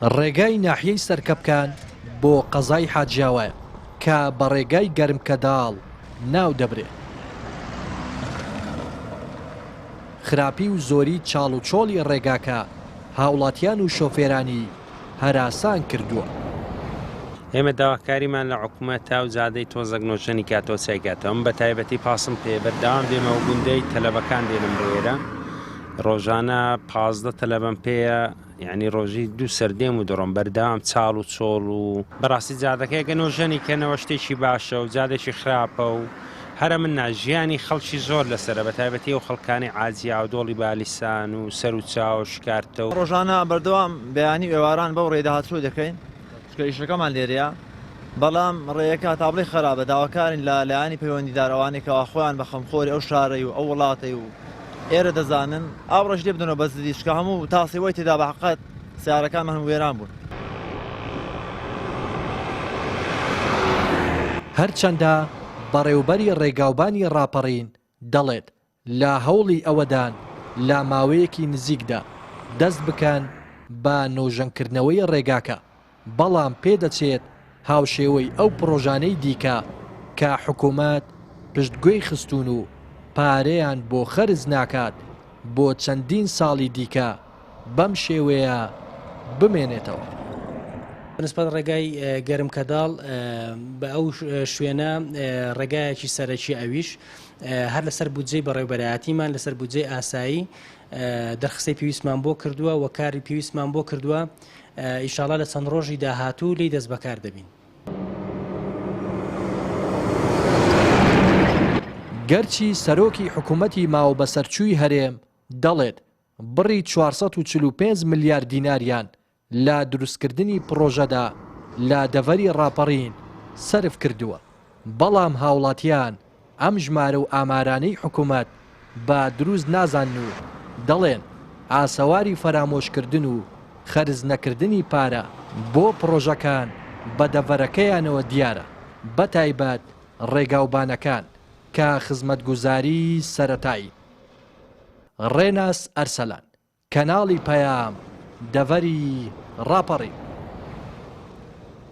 ڕێگای ناحیەی سەرکەپکان بۆ قەزای حاجیاوایە کە بە ڕێگای گەرمکەداڵ ناو دەبرێت. خراپی و زۆری چاڵ و چۆڵی ڕێگاکە هاوڵاتیان و شۆفێرانی هەراسان کردووە. ئێمە داواکاریمان لە حکومەتە و جادەی تۆزەک نۆژەنی کاتەوە چای کاتەوە من بە تایبەتی پاسم پێ بەردەوام دێمەوە گوندەی تەلەبەکان دێنم بۆ ئێرە ڕۆژانە 15 تەلەبەم پێیە یعنی ڕۆژی دوو سەر دێم و دەڕۆم بەردەوام چاڵ و چۆڵ و بەڕاستی جادەکەی گە نۆژەنی کەنەوە شتێکی باشە و جادێکی خراپە و هەرە من نا ژیانی خەڵکی زۆر لەسەرە بەتایبەتی ئەو خەڵکانەی عاجیا و دۆڵی بالیسان و سەر و چاو و شکارتە و. ڕۆژانە بەردەوام بەیانی و ئێواران بەو ڕێیدا هاتوچۆ دەکەین چونکە ئیشەکەمان لێرەیە بەڵام ڕێیەکە تا بڵێی خەرابە داواکارین لە لایەنی پەیوەندیدار ئەوانەی کەوا خۆیان بە خەمخۆری ئەو شارەی و ئەو وڵاتەی و ئێرە دەزانن ئاوڕێش لێ بدەنەوە بە زدی چونکە هەموو تاسی وەی تێدا بە حەقەت سەیارەکانمان هەموو وێران بوون. هەرچەندە بەڕێوبەری ڕێگاوبانی ڕاپەڕین دەڵێت، لە هەوڵی ئەوەدان لە ماوەیەکی نزیکدا دەست بکەن بە نۆژەنکردنەوەی ڕێگاکە، بەڵام پێدەچێت هاوشێوەی ئەو پڕۆژانەی دیکە کە حکومەت پشتگوێی خستوون و پارەیان بۆ خەرج ناکات بۆ چەندین ساڵی دیکە بەم شێوەیە بمێنێتەوە. بەنسبەت ڕێگای گەرمکەداڵ بە ئەو شوێنە ڕێگایەکی سەرەکی ئەویش هەر لەسەر بودجەی بەڕێوبەرایەتیمان لەسەر بودجەی ئاسایی دەرخستەی پێویستمان بۆ کردووە و کاری پێویستمان بۆ کردووە ئیشاڵا لە چەند ڕۆژی داهاتوو لێی دەست بەکار دەبین. گەرچی سەرۆکی حکومەتی ماوەبەسەرچووی هەرێم دەڵێت، بڕی 445 ملیار دیناریان لە دروستکردنی پڕۆژەدا لە دەڤەری ڕاپەڕین سەرف کردووە، بەڵام هاوڵاتیان ئەم ژمارە و ئامارانەی حکومەت بە دروست نازانن و دەڵێن، ئاسەواری فەرامۆشکردن و خەرج نەکردنی پارە بۆ پڕۆژەکان بە دەڤەرەکەیانەوە دیارە، بەتایبەت ڕێگاوبانەکان کە خزمەتگوزاریی سەرەتایین. ڕێناس ئەرسەلان، کەناڵی پەیام، دەڤەری ڕاپەڕین.